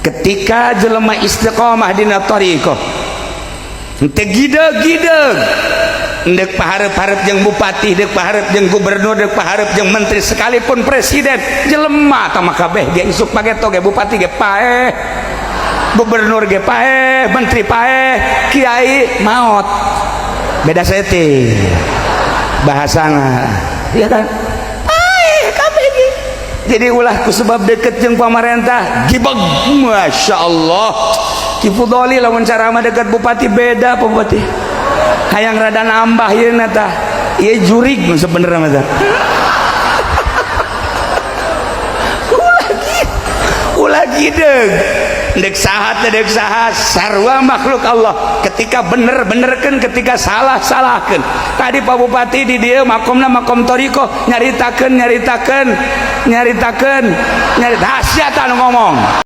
Ketika jelema istiqomah dina thariqah, teu gideg-gideg, ndek paharep-harep jeung bupati, ndek paharep jeung gubernur, ndek paharep jeung menteri, sekalipun presiden, jelema tah mah kabeh ge isuk pageto ge bupati ge paeh, gubernur ge paeh, menteri paeh, kiai maot, beda seti bahasana, ya kan? Paeh kabeh ge. Jadi ulah ku sebab deket jeung pamarentah gibeg. Masya Allah, Ki Fudoli lamun ceramah dekat bupati, beda. Pak Bupati hayang rada nambah ieu tah, ieu jurig sebenarnya mah tah. Ulah gideg, dek saha teh, dek saha, sarua makhluk Allah. Ketika bener, benerkeun, ketika salah, salahkeun. Tadi Pak Bupati di dieu makomna makom thariqah, nyaritakeun, nyaritakeun, nyaritakeun, nyarita, sia tah nu ngomong.